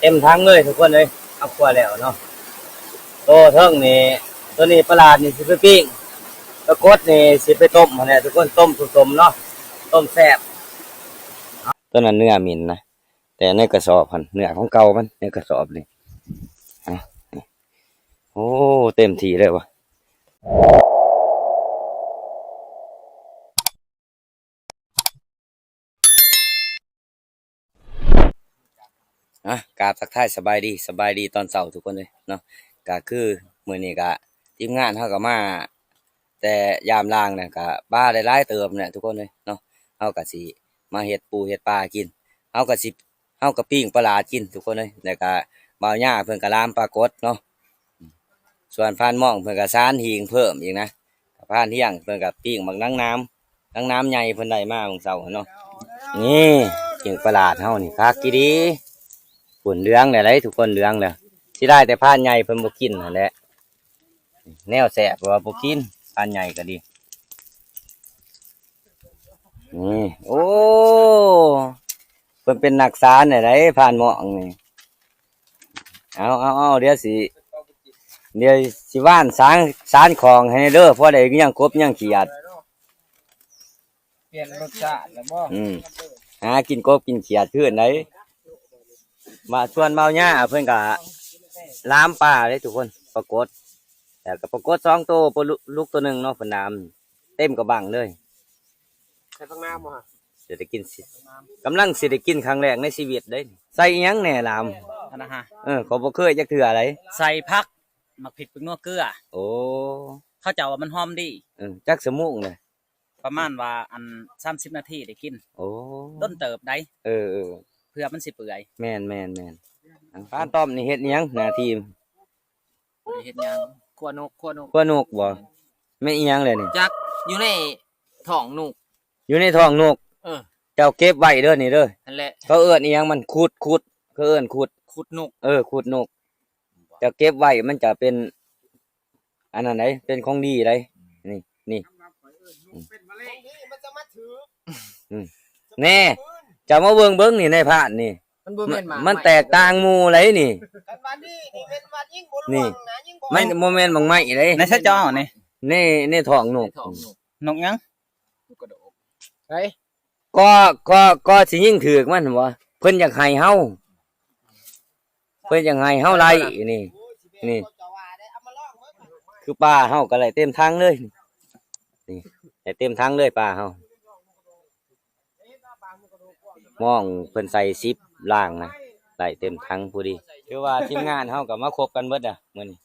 ເຕັມຖັງເລີຍທຸກຄົນເອີຍ. ເຮົາຂົ້ວແລ້ວເນາະ. ໂຕເທິງນີ້ ໂຕນີ້ປາຫຼາດນີ້ຊິໄປປີ້ງ, ປາກົດນີ້ຊິໄປຕົ້ມຫັ້ນແຫຼະທຸກຄົນ, ຕົ້ມສົ້ມໆເນາະ, ຕົ້ມແຊບ. ໂຕນັ້ນເນື້ອໝິ່ນນະ, ແຕ່ໃນກະສອບຫັ້ນ ເນື້ອຂອງເກົ່າມັນໃນກະສອບນີ້. ເອົາ ໂອ້ ເຕັມທີ່ເລີຍວ່າ. ອ່ະ ກາບທັກທາຍສະບາຍດີ, ສະບາຍດີຕອນເຊົ້າທຸກຄົນເລີຍເນາະ. ກະຄືມື້ນີ້ກະທີມງານເຮົາກະມາແຕ່ຍາມລາງນະ, ກະປາໄດ້ຫຼາຍເຕີບແຫຼະທຸກຄົນເລີຍເນາະ. ເຮົາກະຊິມາເຮັດປູເຮັດປາກິນ, ເຮົາກະຊິ ເຮົາກະປີ້ງປາຫຼາດກິນທຸກຄົນເອີຍ. ແລ້ວກະບ່າວຍາເພິ່ນກະລາມປາກົດເນາະ, ສ່ວນພານມອງເພິ່ນກະສານຫີງເພີ່ມອີກນະ. ພານຮຽງເພິ່ນກະປີ້ງບັກນາງນາມ, ນາງນາມໃຫຍ່ເພິ່ນໄດ້ມາມື້ເຊົ້າເນາະ. ນີ້ປີ້ງປາຫຼາດເຮົານີ້ຄັກອີ່ຫຼີ, ພຸ້ນເຫຼືອງແລ້ວໃດ໋ທຸກຄົນ, ເຫຼືອງແລ້ວ. ເສຍດາຍແຕ່ພານໃຫຍ່ເພິ່ນບໍ່ກິນຫັ້ນແຫຼະ, ແນວແຊບວ່າບໍ່ກິນ, ພານໃຫຍ່ກະດີ. ນີ້ ໂອ້ ເພິ່ນເປັນນັກສານແນວໃດ ພານໝອງນີ້. ເອົາ ເອົາ ເອົາ ດຽວຊິ ດຽວຊິຫວ່ານສານ ສານຂອງໃຫ້ເດີ, ພໍໄດ້ຍ່າງກົບຍ່າງຂຽດ. ປ່ຽນລົດຊາດແລ້ວບໍ່? ອືມ ຫາກິນກົບກິນຂຽດຄືນໃດ. ມາຊວນບ່າວຍາເພິ່ນກະລາມປາເດ້ທຸກຄົນ, ປາກົດ ແລ້ວກະປາກົດສອງໂຕ, ປາດຸກໂຕໜຶ່ງເນາະ, ເພິ່ນລາມເຕັມກະບັງເລີຍ. ໃສ່ຜັກນາມບໍ່? ຊິໄດ້ກິນ ກຳລັງຊິໄດ້ກິນຄັ້ງແລກໃນຊີວິດເດ້. ໃສ່ອີ່ຫຍັງແດ່ລາມ? ອັນນະຮະ ເອີ ຂ້ອຍບໍ່ເຄີຍຈັກເທື່ອໃດ. ໃສ່ຜັກ, ໝາກພິກ, ແປ້ງນົວ, ເກືອ. ໂອ້ ເຂົາເຈົ້າວ່າມັນຫອມດີ. ເອີ ຈັກຊົ່ວໂມງແຫຼະ? ປະມານວ່າ ອັນ ສາມສິບນາທີໄດ້ກິນ. ໂອ້ ດົນເຕີບໃດ. ເອີ ເອີ ເພື່ອມັນຊິເປື່ອຍ. ແມ່ນໆໆ. ປາຕ້ອມນີ້ເຮັດອີ່ຫຍັງໜ້າທີ່? ບໍ່ໄດ້ເຮັດຫຍັງ. ຂົ້ວນົກ ຂົ້ວນົກ ຂົ້ວນົກບໍ່? ແມ່ນອີ່ຫຍັງແຫຼະນີ້? ຈັກ ຢູ່ໃນທ້ອງນົກ. ຢູ່ໃນທ້ອງນົກ? ເອີ ເຈົ້າເກັບໄວ້ເດີນີ້ເດີ. ຫັ້ນແຫຼະ ເຂົາເອີ້ນອີ່ຫຍັງມັນ? ຂຸດ ຂຸດ ເຂົາເອີ້ນຂຸດ ຂຸດນົກ. ເອີ ຂຸດນົກ. ເຈົ້າເກັບໄວ້ມັນຈະເປັນ ອັນນັ້ນໃດ໋ ເປັນຂອງດີໃດ໋. ນີ້ ນີ້ ຂອງດີມັນຈະມາຖືກ. ອືມ ແນ່ ເຈົ້າມາເບິ່ງ ເບິ່ງນີ້ ໃນພານນີ້ ມັນບໍ່ແມ່ນໝາກ ມັນແຕກຕ່າງໝູ່ໃດ໋ນີ້. ຄັນວ່ານີ້ ນີ້ແມ່ນວ່າຍິງບໍ່ລ່ວງນະ ຍິງບໍ່ ມັນບໍ່ແມ່ນໝາກໄມ້ໃດ໋. ໃນໃສເຈົ້າເອົານີ້? ໃນ ໃນທ້ອງນົກ. ໃນທ້ອງນົກ ນົກຫຍັງ? ໃສ? ກໍ ກໍ ກໍຊິຍິງຖືກມັນບໍ່? ເພິ່ນຢາກໃຫ້ເຮົາ ເພິ່ນຢາກໃຫ້ເຮົາໄລ່ນີ້ ນີ້ ຄືປາເຮົາກໍໄດ້ເຕັມຖັງເລີຍ ນີ້ ໄດ້ເຕັມຖັງເລີຍປາເຮົາ. ມອງເພິ່ນໃສ່ສິບລາງນະ ໄດ້ເຕັມຖັງພໍດີ. ຖືວ່າທີມງານເຮົາກໍມາຄົບກັນເບິດນະມື້ນີ້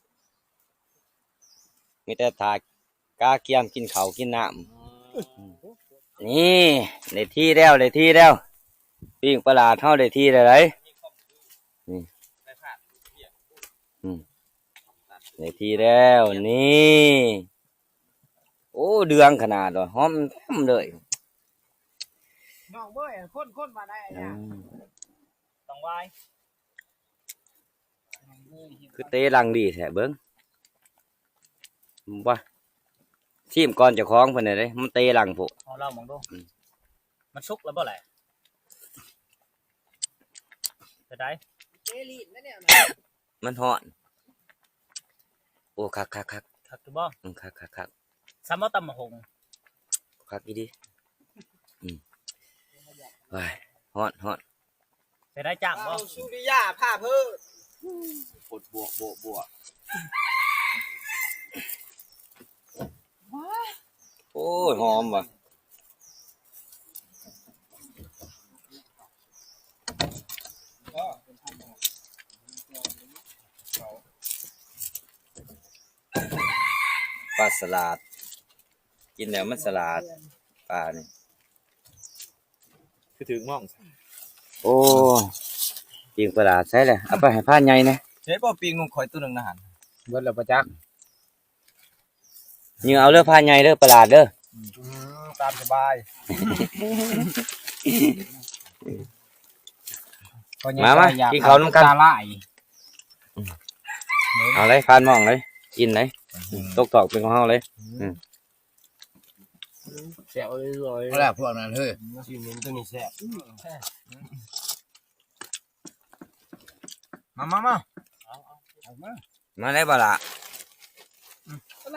ມີແຕ່ຖ້າ ກະກຽມກິນເຂົ້າກິນນ້ຳ. ນີ້ ໄດ້ທີ່ແລ້ວ ໄດ້ທີ່ແລ້ວ ປີ້ງປາຫຼາດເຮົາໄດ້ທີ່ແລ້ວໃດ໋. ນີ້ ອືມ ໄດ້ທີ່ແລ້ວ ນີ້. ໂອ້ ເດືອງຂະໜາດວ່າ ຫອມແທ້ເລີຍ ນ້ອງເອີຍ. ຄົນໆ ວ່າໄດ້ ອືມ ຕ້ອງວາຍ. ຄືເຕະຫຼັງດີແທ້ ເບິ່ງ ວ່າ ທີມກ່ອນເຈົ້າຂອງເພິ່ນແນວໃດ ມັນເຕະຫຼັງໂພດ. ເອົາລອງເບິ່ງດູ ອືມ ມັນສຸກແລ້ວບໍ່ແຫຼະ? ເປັນໃດ? ເຕະລີ້ນແລ້ວແນວນັ້ນ ມັນຮ້ອນ. ໂອ້ ຄັກໆໆ ຄັກຢູ່ບໍ່? ອືມ ຄັກໆໆ ສ່ຳເອົາຕຳບັກຫຸ່ງ ຄັກອີ່ຫຼີ. ອືມ ວ້າຍ ຮ້ອນໆ. ເປັນໄດ້ຈ້າງບໍ່? ສຸລິຍາພາເພີດ ໂພດບວກ ບວກ ບວກ. ໂອ້ຍ ຫອມວ່ະ ປາສະຫຼາດ ກິນແລ້ວມັນສະຫຼາດ ປານີ້. ຄືຖືກມອງ. ໂອ້ ປີ້ງປາຫຼາດໃສແຫຼະ? ເອົາໄປໃຫ້ພານໃຫຍ່ແດ່. ເຮັດບໍ່ ປີ້ງນົກຂ້ອຍໂຕໜຶ່ງນະຫັ້ນ? ເບິດແລ້ວປະຈັກ. ຍິງເອົາເດີພານໃຫຍ່ເດີ ປາຫຼາດເດີ. ອືມ ຕາມສະບາຍ. ມາ ມາ ກິນເຂົ້ານຳກັນ. ເອົາເລີຍ ພານມອງເລີຍ ກິນເລີຍ. ອືມ ຕົກຕອກເປັນຂອງເຮົາເລີຍ. ອືມ ແຊບເລີຍ. ເອົາແລ້ວພວກນັ້ນເຮີ້ຍ ຊິເຫັນຕົວນີ້ແຊບ. ອືມ ແຊບ. ອືມ ແຊບ. ມາ ມາ ມາ ເອົາມາ ມາໄດ້ບໍ່ລະ? ອືມ ເອົ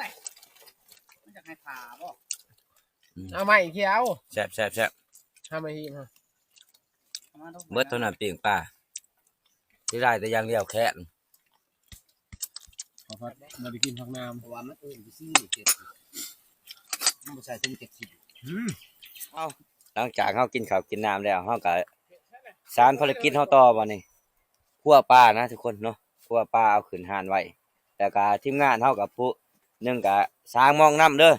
າໄມ້ເອົາ ແຊບ ແຊບ ແຊບ ທຳມາຮີມ ເບິດເທົ່ານັ້ນ ປີ້ງປາ ຊິໄດ້ແຕ່ຢ່າງດຽວແຄນ ເຂົາພັດບໍ່ໄດ້ກິນຜັກໜາມ ເພາະວ່າມັນເອີ້ນຊື່ໆ ມັນບໍ່ໃສ່ຖົງເຈັດສິບ ອືມ ເອົາ ຫຼັງຈາກເຮົາກິນເຂົ້າກິນນ້ຳແລ້ວ ເຮົາກະສານພາລະກິດເຮົາຕໍ່ບາດນີ້ ຄົວປານະທຸກຄົນເນາະ ຄົວປາເອົາຂຶ້ນຮ້ານໄວ້ ແລ້ວກະທີມງານເຮົາກະຜູ້ໜຶ່ງກະສາງມອງນ້ຳເດີ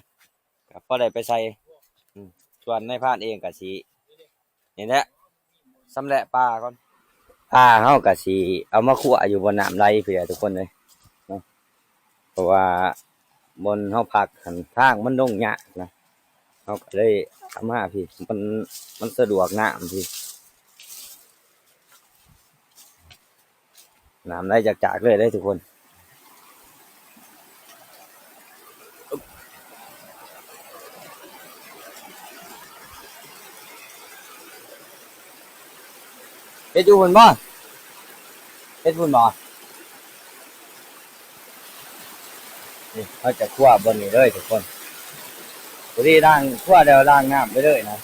ກະພໍໄດ້ໄປໃສ່ ອືມ ສ່ວນນາຍພານເອງກະຊິ ນີ້ແຫຼະ ຊຳແຫຼະປາກ່ອນ ປາເຮົາກະຊິເອົາມາຄົວຢູ່ບ່ອນນ້ຳໄຫຼພຸ້ນແຫຼະທຸກຄົນເອີຍເນາະ ເພາະວ່າບ່ອນເຮົາພັກຫັ້ນທາງມັນລົງຍາກນະ ເຮົາກະເລີຍເອົາມາພີ້ ມັນ ມັນສະດວກນ້ຳພີ້. ນ້ຳໄຫຼຈາກໆເລີຍເດ້ທຸກຄົນ ເຮັດຢູ່ພຸ້ນບໍ່? ເຮັດພຸ້ນບໍ່? ນີ້ ເຮົາຈະຄົວບ່ອນນີ້ເລີຍທຸກຄົນ ພໍດີລ້າງ ຄົວແລ້ວລ້າງນ້ຳໄປເລີຍນະ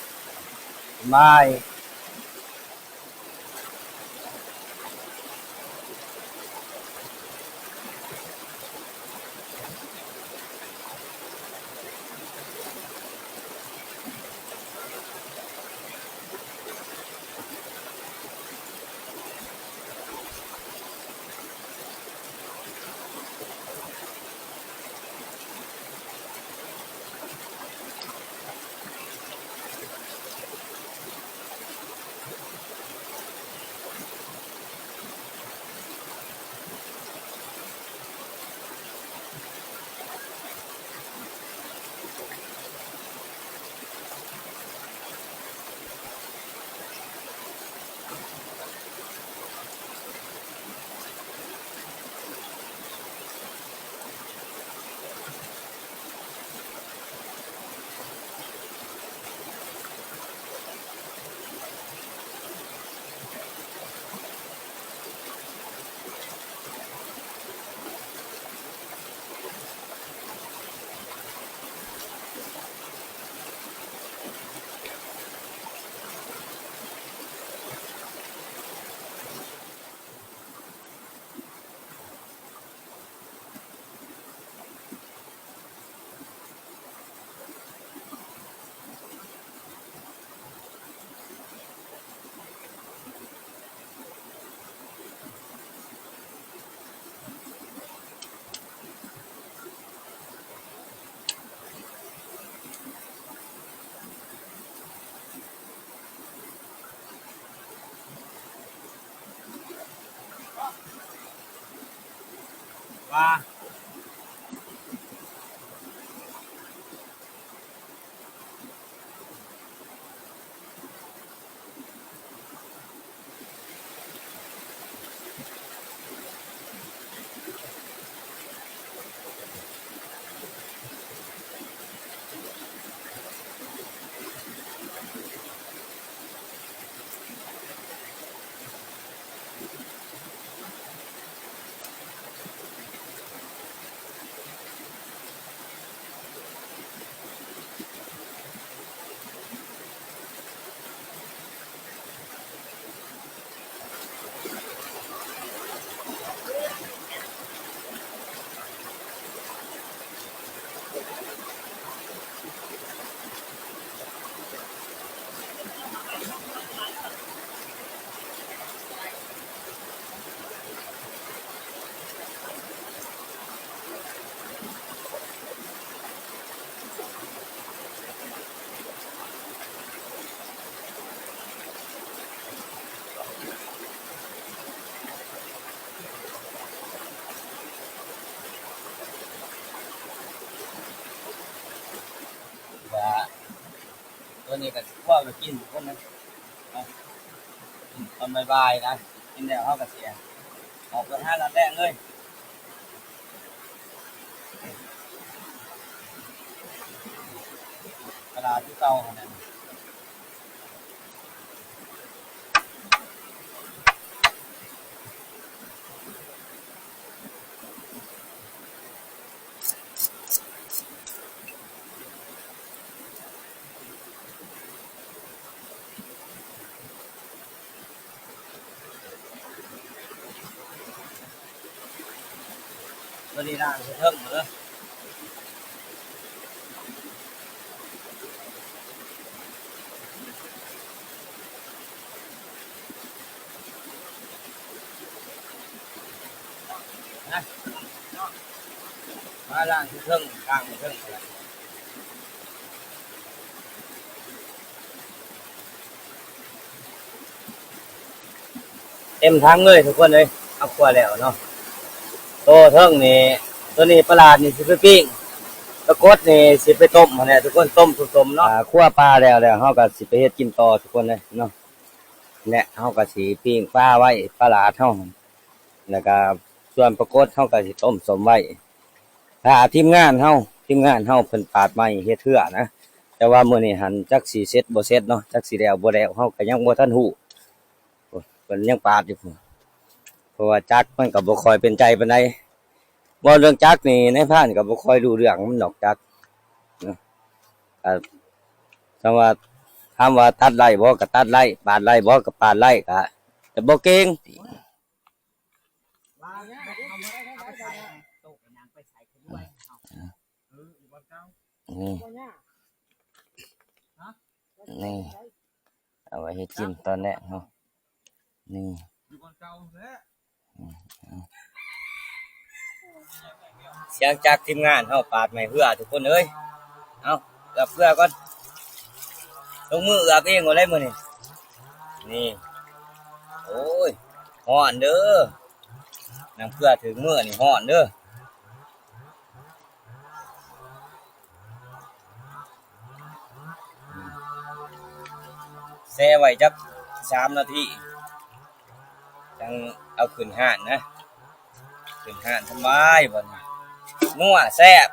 ສະບາຍ. ວ່າ ກະ ໂຕນີ້ກະຊິຄົວໄວ້ກິນ ທຸກຄົນເອີຍ ເນາະ ຕອນບ່າຍໆນະ ກິນແລ້ວເຮົາກະຊິອອກໄປຫາລັດແລງເລີຍ ກະດາດຄືເກົ່າຫັ້ນແຫຼະ. ເ ຕົວນີ້ລ້າງເທິງເດີ ນະ ມາລ້າງເທິງ ລ້າງເທິງ. ເຕັມຖັງເລີຍທຸກຄົນເອີຍ ເຮົາຂົ້ວແລ້ວເນາະ. ໂຕເທິງນີ້ ໂຕນີ້ປາຫຼາດນີ້ຊິໄປປີ້ງ ປາກົດນີ້ຊິໄປຕົ້ມຫັ້ນແຫຼະທຸກຄົນ ຕົ້ມສົມໆເນາະ. ອ່າ ຂົ້ວປາແລ້ວ ແລ້ວເຮົາກໍຊິໄປເຮັດກິນຕໍ່ທຸກຄົນເອີຍເນາະ. ແລະ ເຮົາກໍຊິປີ້ງປາໄວ້ ປາຫຼາດເຮົາ ແລ້ວກໍສ່ວນປາກົດເຮົາກໍຊິຕົ້ມສົມໄວ້ ຖ້າທີມງານເຮົາ ທີມງານເຮົາເພິ່ນປາດໄມ້ເຮັດເຮືອນະ. ແຕ່ວ່າມື້ນີ້ຫັ້ນຈັກຊິເສັດບໍ່ເສັດເນາະ ຈັກຊິແລ້ວບໍ່ແລ້ວ ເຮົາກໍຍັງບໍ່ທັນຮູ້. ໂອ້ຍ ເພິ່ນຍັງປາດຢູ່ພຸ້ນ ເພາະວ່າຈັກມັນກໍບໍ່ຄ່ອຍເປັນໃຈປານໃດ. ເວົ້າເລື່ອງຈັກນີ້ ນາຍພານກໍບໍ່ຄ່ອຍຮູ້ເລື່ອງນຳດອກຈັກເນາະ. ກໍ ຄຳວ່າ ຖາມວ່າຕັດໄດ້ບໍ່ກໍຕັດໄດ້ ປາດໄດ້ບໍ່ກໍປາດໄດ້ ກໍ ແຕ່ບໍ່ເກັ່ງ. ນີ້ ນີ້ ເອົາໄວ້ເຮັດກິນຕອນແລງເນາະ. ນີ້ ສຽງຈັກທີມງານເຮົາປາດໄມ້ເຮືອທຸກຄົນເອີຍ. ເອົາ ເອືອບເຮືອກ່ອນ ລົງມືເອືອບເອງໂລດເດ້ມື້ນີ້. ນີ້ ໂອ້ຍ ຮ້ອນເດີ ນ້ຳເກືອຖືກມືນີ້ຮ້ອນເດີ. ແຊ່ໄວ້ຈັກສາມນາທີ ຈັ່ງເອົາຂຶ້ນຮ້ານນະ ຂຶ້ນຮ້ານສະບາຍ ບັດນີ້ນົວແຊບ.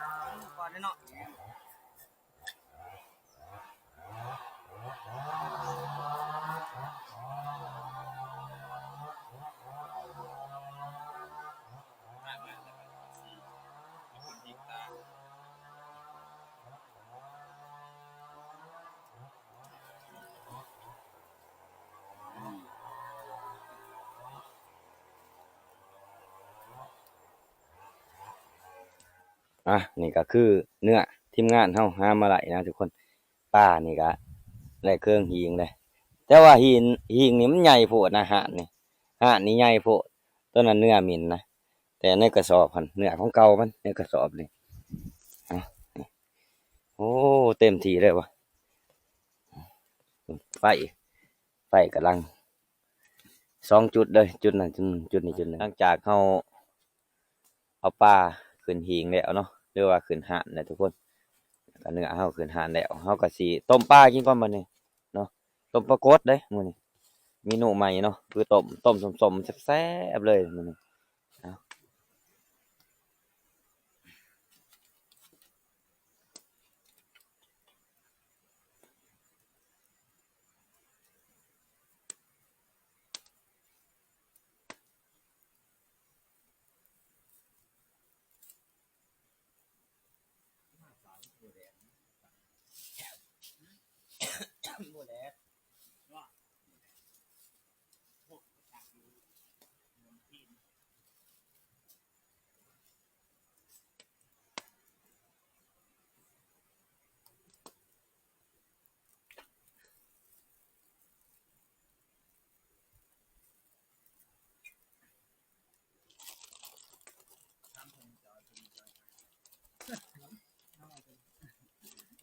ອ່ະ ນີ້ກໍຄືເນື້ອທີມງານເຮົາຫາມາໄດ້ນະທຸກຄົນ. ປານີ້ກະໄດ້ເຄິ່ງຫີງເດ້ ແຕ່ວ່າຫີນ ຫີງນີ້ມັນໃຫຍ່ໂພດນະ ຮ້ານນີ້ ຮ້ານນີ້ໃຫຍ່ໂພດ. ຕົວນັ້ນເນື້ອໝິ່ນນະ ແຕ່ໃນກະສອບຫັ້ນ ເນື້ອຂອງເກົ່າມັນໃນກະສອບນີ້. ເອົາ ໂອ້ ເຕັມທີ່ເລີຍວ່າ ໄຟ ໄຟກຳລັງ ສອງຈຸດເດີ ຈຸດນັ້ນຈຸດໜຶ່ງ ຈຸດນີ້ຈຸດໜຶ່ງ. ຫຼັງຈາກເຮົາເອົາປາຂຶ້ນຫີງແລ້ວເນາະ ຫຼືວ່າຂຶ້ນຮ້ານແລ້ວທຸກຄົນ ແລ້ວກໍເນື້ອເຮົາຂຶ້ນຮ້ານແລ້ວ ເຮົາກໍຊິຕົ້ມປາກິນກ່ອນບັດນີ້ເນາະ. ຕົ້ມປາກົດເດ້ມື້ນີ້ ເມນູໃໝ່ເນາະ ຄືຕົ້ມ ຕົ້ມສົ້ມໆແຊບໆເລີຍມື້ນີ້. ເອົາ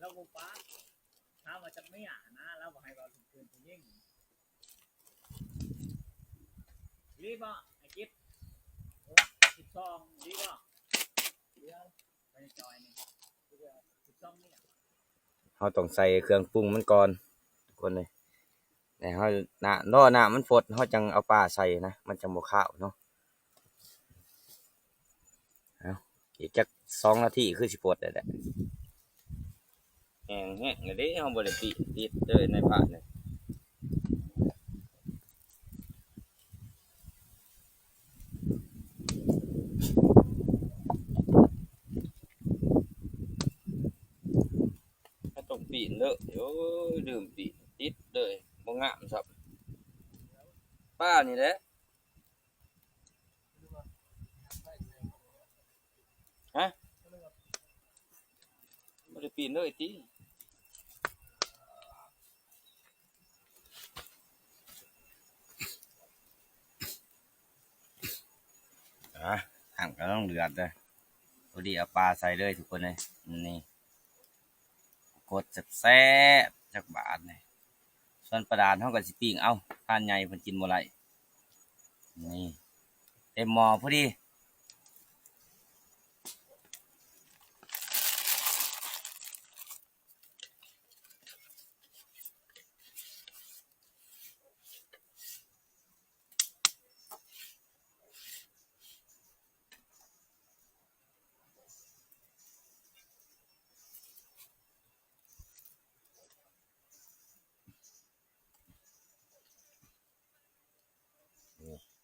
ລາວບໍ່ປາກ ຖາມວ່າຈັກເມຍຫັ້ນນະ ລາວບໍ່ໃຫ້ເວົ້າເຖິງເພື່ອນຜູ້ຍິງ. ອີ່ຫຼີບໍ່ ໄອ້ກິດ? ໂອ້ ສິບສອງ ອີ່ຫຼີບໍ່? ໄປຈອຍນີ້ ສິບສອງເມຍ. ເຮົາຕ້ອງໃສ່ເຄື່ອງປຸງມັນກ່ອນທຸກຄົນເອີຍ ໃຫ້ເຮົາ ນ້ຳ ລໍນ້ຳມັນຟົດ ເຮົາຈັ່ງເອົາປາໃສ່ນະ ມັນຈັ່ງບໍ່ຄາວເນາະ. ເອົາ ອີກຈັກສອງນາທີຄືຊິຟົດແລ້ວແຫຼະ. ແຫ້ງແຮງເດ້ ເຮົາບໍ່ໄດ້ປິດຕິດເດີໃນພາດນີ້. ເຮົາຕ້ອງປີ້ນເດີ ໂອ້ຍ ລືມປີ້ນ ຕິດເລີຍ ບໍ່ງາມຊ້ຳ. ປານີ້ແຫຼະ. ປີ້ນເລີຍຕິ. ອ່າ ນ້ຳກຳລັງເດືອດເດີ ພໍດີເອົາປາໃສ່ເລີຍທຸກຄົນເອີຍ. ນີ້ ກົດແຊບໆ ຈັກບາດນີ້. ສ່ວນປາດານເຮົາກໍຊິປີ້ງເອົາ ທ່ານໃຫຍ່ເພິ່ນກິນບໍ່ໄດ້. ນີ້ ເຕັມໝໍ້ພໍດີ. ນີ້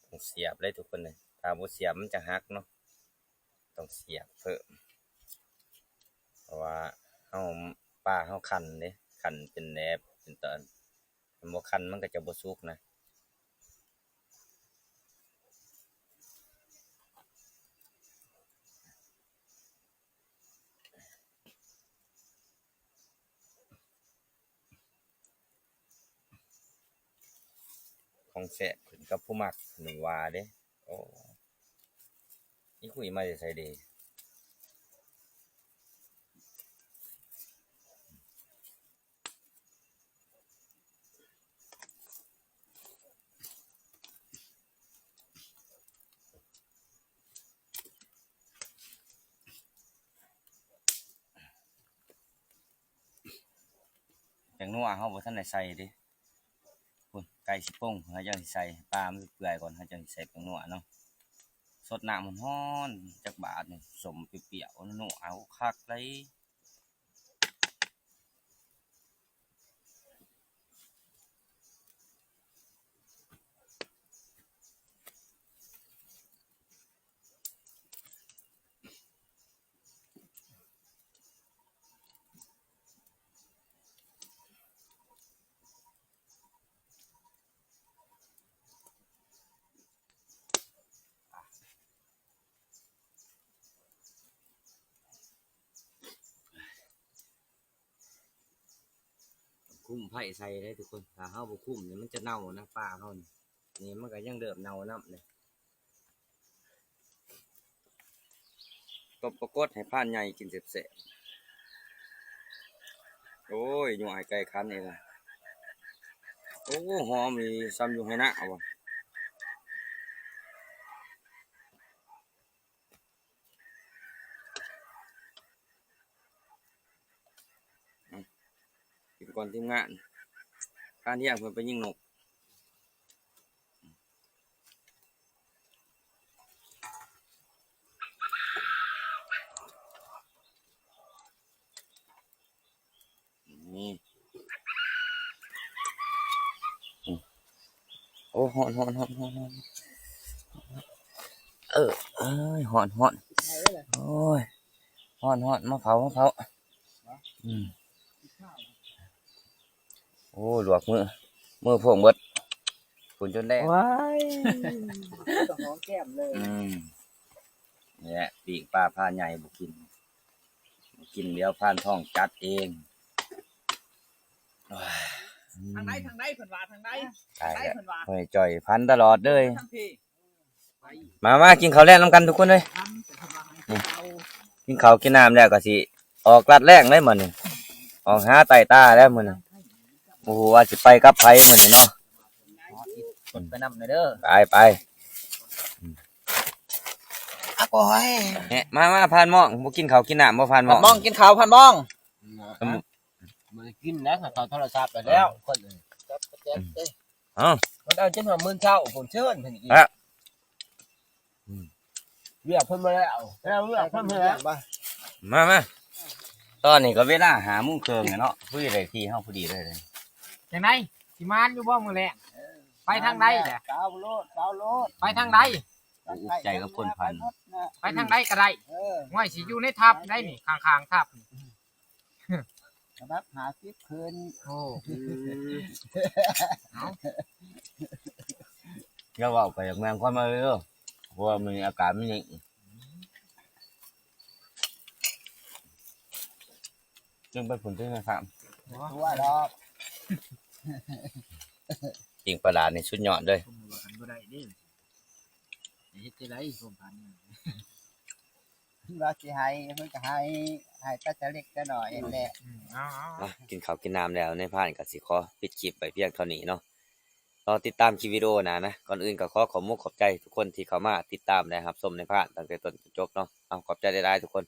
ຕ້ອງສຽບເລີຍທຸກຄົນເອີຍ ຖ້າບໍ່ສຽບມັນຈະຫັກເນາະ ຕ້ອງສຽບເພີ່ມ ເພາະວ່າເຮົາ ປາເຮົາຄັ້ນເດ້ ຄັ້ນເປັນແຫຼບເປັນຕອນ ຄັນບໍ່ຄັ້ນມັນກໍຈະບໍ່ສຸກນະ. ຂອງແຊບຂຶ້ນກັບຜູ້ມັກ ເພິ່ນວ່າເດ້. ໂອ້ ອີຂຸຍມາແຕ່ໃສເດ? ແປ້ງນົວເຮົາບໍ່ທັນໄດ້ໃສ່ເດ້ ພຸ້ນ ໃກ້ຊິປົງ ເຮົາຈັ່ງຊິໃສ່ ປາມັນເປື່ອຍກ່ອນ ເຮົາຈັ່ງຊິໃສ່ແປ້ງນົວເນາະ. ສົດນ້ຳຮ້ອນໆ ຈັກບາດນີ້ ສົ້ມປ່ຽວໆ ນົວເອົາຄັກເລີຍ. ຄຸມໄຟໃສ່ເດ້ທຸກຄົນ ຖ້າເຮົາບໍ່ຄຸມນີ້ມັນຈະເນົ່ານະ ປາເຮົານີ້ ນີ້ມັນກໍຍັງເລີ່ມເນົ່ານຳເດ້. ຕົ້ມປາກົດໃຫ້ພານໃຫຍ່ກິນແຊບໆ. ໂອ້ຍ ຍົວໃຫ້ໄກ່ຂັນອີກລະ. ໂອ້ ຫອມອີ່ ສ່ຳຢູ່ໄຮ່ນາເອົາ. ກິນກ່ອນທີມງານ ພານເຮຍເພິ່ນໄປຍິງນົກ. ນີ້ ໂອ້ ຮ້ອນໆໆໆ ເອີ ເອີຍ ຮ້ອນໆ ໂອ້ຍ ຮ້ອນໆ ມາເຜົາ ມາເຜົາ ອືມ ໂອ້ ລວກມື ມືພວງເບິດ ຝຸ່ນຈົນແດງ ວ້າຍ ຕ້ອງຫອມແກ້ມເລີຍ ອືມ ນີ້ແຫຼະ ປີ້ງປາພານໃຫຍ່ບໍ່ກິນ ບໍ່ກິນ ດຽວພານທອງຈັດເອງ. ທາງໃດ ທາງໃດ ເພິ່ນວ່າທາງໃດ ທາງໃດ ເພິ່ນວ່າ ຫ້ວຍຈ່ອຍພັນຕະຫຼອດເລີຍ ມາ ມາ ກິນເຂົ້າແລງນຳກັນທຸກຄົນເອີຍ ນີ້ ກິນເຂົ້າກິນນ້ຳແລ້ວກໍຊິອອກລັດແລງເດ້ມື້ນີ້ ອອກຫາໄຕ່ຕາແລ້ວມື້ນີ້ ບໍ່ຮູ້ວ່າຊິໄປກັບໃຜມື້ນີ້ເນາະ ໄປນຳເດີ ໄປ ໄປ ອາ ໂອ້ຍ ແຫະ ມາ ມາ ພານມອງ ບໍ່ກິນເຂົ້າກິນນ້ຳບໍ່ ພານມອງ ພານມອງ ກິນເຂົ້າ ພານມອງ ບໍ່ໄດ້ກິນນະ ເຂົ້າໂທລະສັບໄປແລ້ວ ເອີ ຄົນອື່ນ ເອົ້າ ມັນເອົາຈົນຮອດມື້ເຊົ້າພຸ້ນ ເຊີນເພິ່ນອີກ ຮະ ອືມ ວຽກເພິ່ນບໍ່ແລ້ວ ແລ້ວວຽກເພິ່ນບໍ່ແລ້ວ ມາ ມາ ຕອນນີ້ກໍເວລາຫ້າໂມງເຄິ່ງແລ້ວເນາະ ພໍດີໄດ້ທີ່ເຮົາພໍດີເລີຍ ຈັ່ງໃດ ຊິມານຢູ່ບໍ່ມື້ແລງ ໄປທາງໃດແຫຼະ ເອົາໂລດ ເອົາໂລດ ໄປທາງໃດ ອຸກໃຈກັບຄົນພັນ ໄປທາງໃດກໍໄດ້ ເອີ ຫ້ວຍ ຊິຢູ່ໃນທັບໃດນີ້ ຂ້າງໆທັບນີ້ ລະດັບຫ້າສິບຂຶ້ນ ໂອ້ ອືມ ເອົາ ຢ່າເວົ້າໄປຢາກແມ່ນຄວາມມາເດີ ເພາະວ່າມື້ນີ້ອາກາດມັນນີ້ ອືມ ອືມ. ຈຶ່ງໄປພຸ້ນຕິແມ່ຄ້າມ ບໍ່ຕົວະດອກ ປີ້ງປາຫຼານີ້ສຸດຍອດເລີຍ ຜົມວ່າກັນບໍ່ໄດ້ເດ້ ເຮັດຈັ່ງໃດຜົມພັນ ເພິ່ນວ່າຊິໃຫ້ເພິ່ນກໍໃຫ້ ໃຫ້ແຕ່ເລັກແຕ່ນ້ອຍຫັ້ນແຫຼະ ອືມເອົາເອົາ ມາກິນເຂົ້າກິນນ້ຳແລ້ວ ນາຍພານກໍຊິຂໍປິດຄລິບໄວ້ພຽງເທົ່ານີ້ເນາະ ລໍຕິດຕາມຄລິບວິດີໂອໜ້ານະ ກ່ອນອື່ນກໍຂໍຂອບມຸກຂອບໃຈທຸກຄົນທີ່ເຂົ້າມາຕິດຕາມ ແລະ ຮັບຊົມນາຍພານຕັ້ງແຕ່ຕົ້ນຈົນຈົບເນາະ ເອົາ ຂອບໃຈຫຼາຍໆທຸກຄົນ.